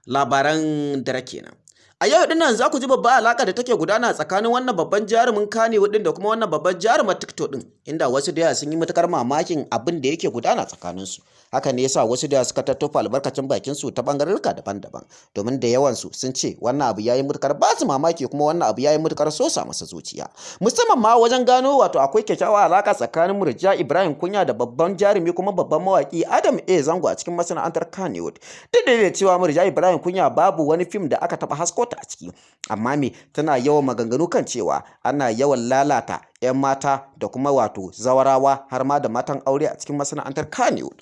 Labaran dare kenan. A yau dinnan za ku ji babbar alaƙa da take gudana tsakanin wannan babban jarumin Kannywood din da kuma wannan babban jarumar TikTok din, inda wasu da yawa sun yi matukar mamakin abin da yake gudana tsakanin su. Haka ne yasa wasu da yawa suka tattofa albarkacin bakin su ta bangarorka daban-daban, domin da yawan su sun ce wannan abu yayi matukar ba su mamaki, kuma wannan abu yayi matukar sosa masa zuciya. Musamman ma wajen gano wato akwai kyakkyawar alaka tsakanin Murja Ibrahim Kunya da babban jarumi kuma babban mawaki Adam A Zango a cikin masana'antar Kannywood. Duk da cewa Murja Ibrahim Kunya babu wani fim da aka taba hasko ta a ciki, amma me tana yawan maganganu kan cewa ana yawan lalata 'yan mata da kuma wato zawarawa har ma da matan aure a cikin masana'antar Kannywood.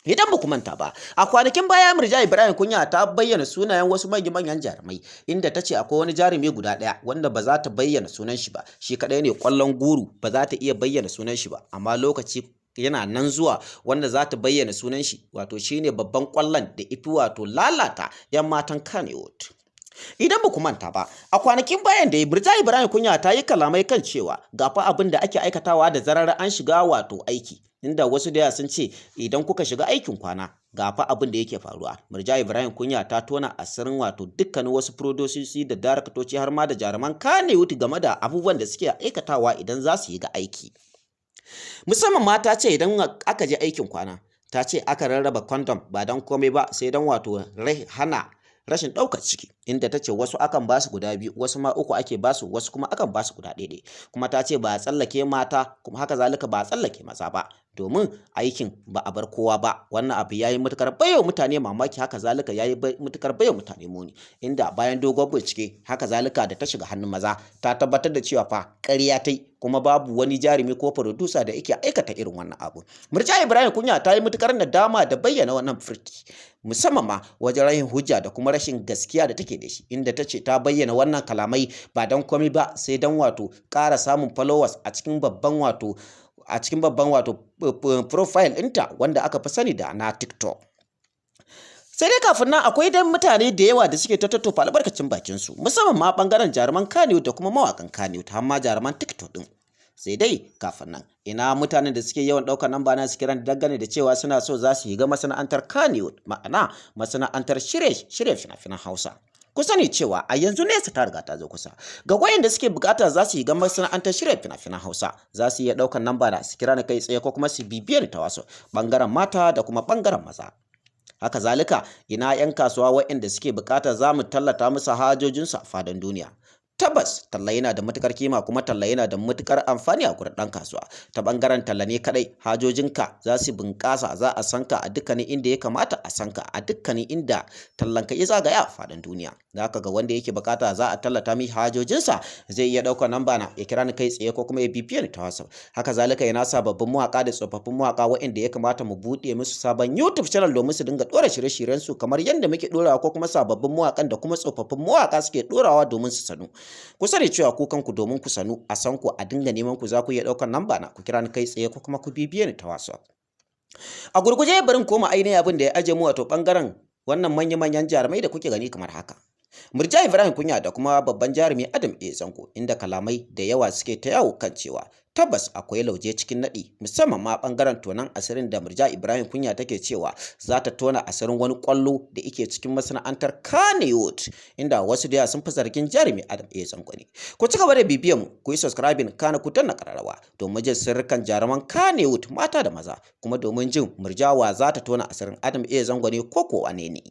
Idan ba ku manta ba, a kwanakin baya Murja Ibrahim Kunya ta bayyana sunayen wasu manya-manyan jarumai, inda ta ce akwai wani jarumi guda ɗaya wanda ba za ta bayyana sunan shi ba, shi kaɗai ne ƙwallon guru ba za ta iya bayyana sunan shi ba, amma lokaci yana nan zuwa wanda za ta bayyana sunan shi, wato shine babban ƙwallon da ifi wato lalata 'yan matan Kannywood. Idan ba ku manta ba, a kwanakin bayan da Murja Ibrahim Kunya ta yi kalamai kan cewa ga fa abin da ake aikatawa da zarar an shiga wato aiki, inda wasu da yawa sun ce idan kuka shiga aikin kwana ga fa abin da yake faruwa. Murja Ibrahim Kunya ta tona asirin wato dukkanin wasu furodusosi da daraktoci har ma da jaruman Kannywood game da abubuwan da suke aikatawa idan za su yi ga aiki. Musamman ma ta ce idan aka je aikin kwana, ta ce aka rarraba condom ba don komai ba sai don wato hana rashin ɗaukar ciki, inda ta ce wasu akan basu guda biyu, wasu ma uku ake basu, wasu kuma akan basu guda ɗaya. Kuma ta ce ba a tsallake mata, kuma haka zalika ba a tsallake maza ba, domin aikin ba a bar kowa ba. Wannan abu ya yi matuƙar baiwa mutane mamaki, haka zalika ya yi matuƙar baiwa mutane muni, inda bayan dogon bincike haka zalika da ta shiga hannun maza ta tabbatar da cewa fa ƙarya ta yi, kuma babu wani jarumi ko furodusa da yake aikata irin wannan abu. Murja Ibrahim Kunya ta yi matuƙar nadama da bayyana wannan furci, musamman ma wajen rashin hujja da kuma rashin gaskiya da take da shi, inda ta ce ta bayyana wannan kalamai ba don komai ba sai don wato ƙara samun followers a cikin babban wato profile ɗinta wanda aka fi sani da na TikTok. Sai dai kafin nan akwai dan mutane da yawa da suke ta tattofa albarkacin bakin su, musamman ma bangaren jaruman Kannywood da kuma mawakan Kannywood har ma jaruman TikTok din. Sai dai kafin nan, ina mutanen da suke yawan ɗaukar namba na su kiran dangane da cewa suna so za su yi ga masana'antar Kannywood, ma'ana masana'antar shirye fina-finan Hausa. Ku sani cewa a yanzu nesa ta riga ta zo kusa. Ga wayanda suke bukata za su yi ga masana'antar shirya fina-finan Hausa, za su iya ɗaukar namba na su kira ni kai tsaye ko kuma su bibiye ni ta wasu bangaren mata da kuma bangaren maza. Haka zalika, ina 'yan kasuwa waɗanda suke bukata za mu tallata musu hajojinsu a fadin duniya. Tabbas talla yana da matukar kima, kuma talla yana da matukar amfani a gurin ɗan kasuwa. Ta bangaren talla ne kadai hajojinka za su bunƙasa, za a san ka a dukkanin inda ya kamata a san ka, a dukkanin inda tallanka ya zagaya a fadin duniya. Da haka ga wanda yake bukata za a tallata mi hajojinsa, zai iya ɗaukar namba na ya kira ni kai tsaye ko kuma ya bibiye ni ta WhatsApp. Haka zalika, yana sababbin mawaka da tsofaffin mawaka waɗanda ya kamata mu buɗe musu sabon YouTube channel domin su dinga ɗora shirye-shiryen su kamar yadda muke ɗorawa, ko kuma sababbin mawakan da kuma tsofaffin mawaka suke ɗorawa domin su sanu. Ku sani cewa ku kanku domin ku sanu, a san ku, a dinga neman ku, za ku iya ɗaukar namba na ku kira ni kai tsaye ko kuma ku bibiye ni ta WhatsApp. A gurguje barin koma ainihin abin da ya aje mu, wato bangaren wannan manya-manyan jarumai da kuke gani kamar haka. Murja Ibrahim Kunya da kuma babban jarumi Adam A Zango, inda kalamai da yawa suke ta yawo kan cewa tabbas akwai lauje cikin naɗi, musamman ma ɓangaren tonon asirin da Murja Ibrahim Kunya take cewa za ta tona asirin wani ƙwallo da yake cikin masana'antar Kannywood, inda wasu da yawa sun fi zargin jarumi Adam A Zango ne. Ku ci gaba da bibiyar mu, ku yi subscribing kana ku danna ƙararrawa domin jin sirrikan jaruman Kannywood mata da maza, kuma domin jin Murjawa za ta tona asirin Adam A Zango ne ko wane ne.